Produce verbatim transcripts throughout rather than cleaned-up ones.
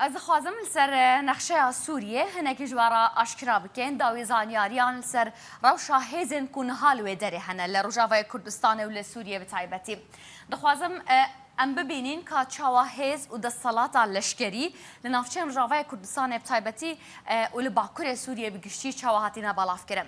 Ez dixwazim li ser, e, nexşeya Sûriyê hinekî ji we re aşkera bikin, dawî zanyariyan li ser rewşa hêzên ku niha li wê derê hene, li Rojavayê Kurdistanê û li Sûriyê bi taybetî. Dixwazim, e, em bibînin ka çawa hêz û desthilata leşkerî li navçeyên Rojavayê Kurdistanê bi taybetî, e, û li Bakurê Sûriyê bi giştî çawa hatine belavkirin.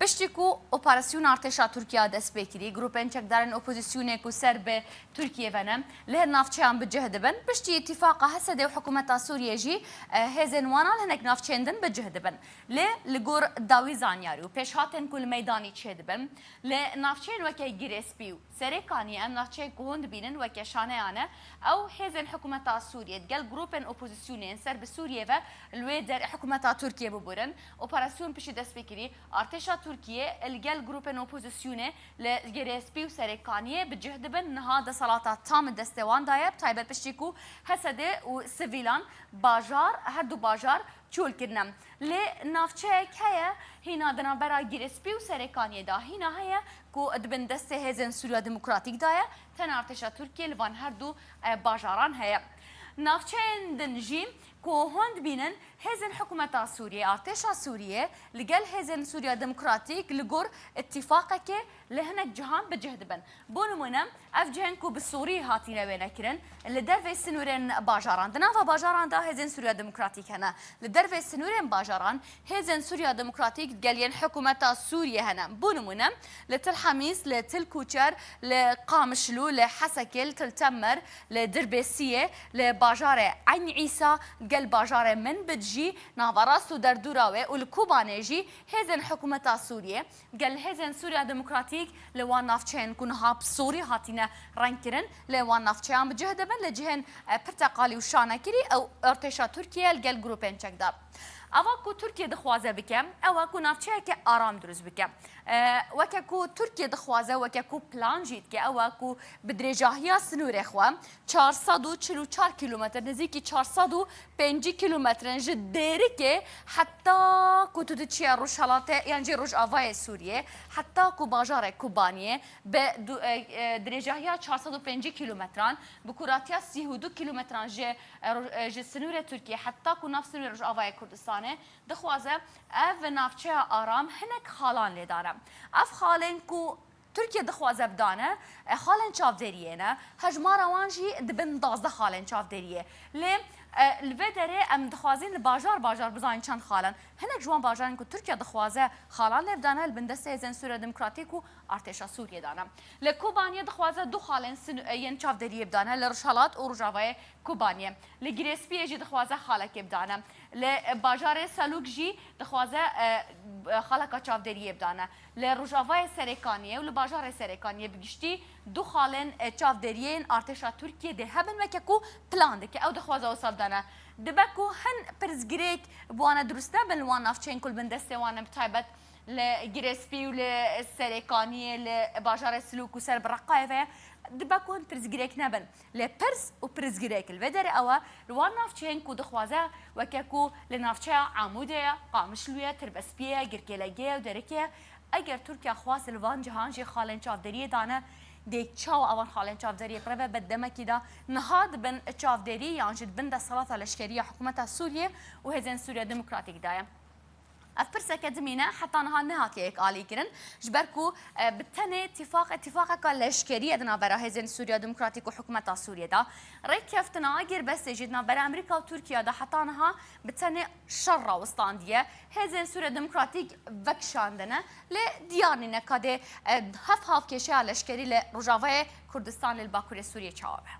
Piştî ku operasyona artêşa Tirkiye dest pê kirî, grûpên çekdarên opozîsyonê ku ser bi Tirkiye ve ne, li hin navçeyan bi cih dibin. Piştî îtîfaqa Hesedê û hikûmeta Sûriyê jî, e, hêzên wana li hinek navçeyên din bi cih dibin. Lê li gor dawî zanyarî û pêşhatên ku li meydanî çêdibin, li navçeyên weke Girê Spî û Serêkaniyê, em navçeyên ku hûn dibînin weke Şaneya ne, ew hêzên hikûmeta Sûriyê digel grûpên opozîsyonê yên ser bi Sûriyê ve li wê derê hikûmeta Tirkiye biburin. Operasyon piştî dest pê kirî, artêşa Tirkiye li gel grûpên opozîsyonê li Girê Spî û Serêkaniyê bi cih dibin, niha desthilata tam di destê wan de ye, bi taybet piştî ku Hesedê û sivîlan bajar, her du bajar çol kirine. Lê navçeyek heye, hîna di navbera Girê Spî û Serêkaniyê de hîna heye ku di bin destê Hêzên Sûriya Demokratîk de ye, tenê artêşa Tirkiye li van her du, e, bajaran heye. Navçeyên din jî ku hûn dibînin, hêzên hikûmeta Sûriyê, artêşa Sûriyê li gel Hêzên Sûriya Demokratîk li gor îtîfaqekê li hinek cihan bi cih dibin. Bo nimûne, ev cihên ku bi sorî hatine wênekirin, li dervê sinûrên bajaran, di nava bajaran de Hêzên Sûriya Demokratîk hene. Li dervê sinûrên bajaran Hêzên Sûriya Demokratîk digel yên hikûmeta Sûriyê hene. Bo nimûne, li Til Hemîs, li Til Kuçer, li Qamişlû, li Hesekê, li Til Temer, li Dirbêsiyê, li bajarê Eyn Îsa, digel bajarê Minbid jî, nava rast û derdora wê û li Kobanê jî hêzên hikûmeta Sûriyê, digel hêzên Sûriya Demokratîk li wan navçeyên ku niha bi sorî hatine rengkirin, li wan navçeyan bi cih dibin, li cihên, e, pirteqalî û şanekirî ew artêşa Tirkiye li gel grûpên çekdar. Ava ku Tirkiye dixwaze bike, ew e ku navçeyeke aram dirust bike. E, weke ku Tirkiye dixwaze, weke ku plan jî dike, ew e ku bi dirêjahiya sinûrê xwe, çar sed û çil û çar kîlometre, nêzîkî çar sed û pêncî kîlometre ji Dêrikê heta ku tu diçiye Rojhelatê, yan jî Rojavayê Sûriyê, heta ku bajarê Kobaniyê bi du-, e, e, dirêjahiya çar sed û pêncî kîlometran, bi kuratiya sî û du kîlometran ji, e, ro-, e, ji sinûrê Tirkiye heta ku nav sinûrê Rojavayê Kurdistanê, dixwaze ev navçeya aram hinek xalan lê dane. Ev xalên ku Tirkiye dixwaze bidane, e, xalên çavdêriyê ne. Hejmara wan jî dibin duwazdeh xalên çavdêriyê. Lê, e, li vê derê em dixwazin li bajar bajar bizanîn çend xal in. Hinek ji wan bajarên ku Tirkiye dixwaze xalan lê bidane, li bin destê Hêzên Sûriya Demokratîk û Artêşa Sûriyê dane. Li Kobaniyê dixwaze du xalên sin-, e, yên çavdêriyê bidane, li Rojhelat û Rojavayê Kobaniyê. Li Girêspiyê jî dixwaze xalekê bidane. Li bajarê Selûk jî dixwaze, e, xaleka çavdêriyê bidane. Li Rojavayê Serêkaniyê û li bajarê Serêkaniyê bi giştî du xalên, e, çavdêriyê yên artêşa Tirkiyê dê hebin weke ku plan dike. Ew dixwaze wisa bidane. Dibe ku hin pirsgirêk bi wan e dirust nebin li wan navçeyên ku li bin destê wan in, bi taybet li Girêspî û li Serêkaniyê, li bajarê Silûk û ser bi Reqayê ve ye. Dibe ku hin pirsgirêk nebin. Lê pirs û pirsgirêk li vê derê ew e, li wan navçeyên ku dixwaze, weke ku li navçeya Amûdê ye, Qamişlû ye, Tirbespiyê ye, Girkêlegê ye û Derikê ye, eger Tirkiye xwest li van cihan jî xalên çavdêriyê dane, dê çawa ewan xalên çavdêriyê bireve? Bi demekî de niha dibin çavdêrî yan jî dibin desthilata leşkerî ya hikûmeta Sûriyê û Hêzên Sûriya Demokratîk de ye. Ev pirseke dimîne heta niha nehatiye yekalîkirin, ji ber ku, e, bi tenê tîfaq, tîfaqeka leşkerî ye di navbera Hêzên Sûriya Demokratîk û hikûmeta Sûriyê de. Rêkeftina girbestê jî di navbera Amerîka û Tirkiye de heta niha bi tenê şer rawistandiye. Hêzên Sûriya Demokratîk vekişandine, lê diyar nîne ka dê, e, hev hav kêşeya leşkerî li Rojavayê Kurdistan lê li Bakurê Sûriyê çawa be.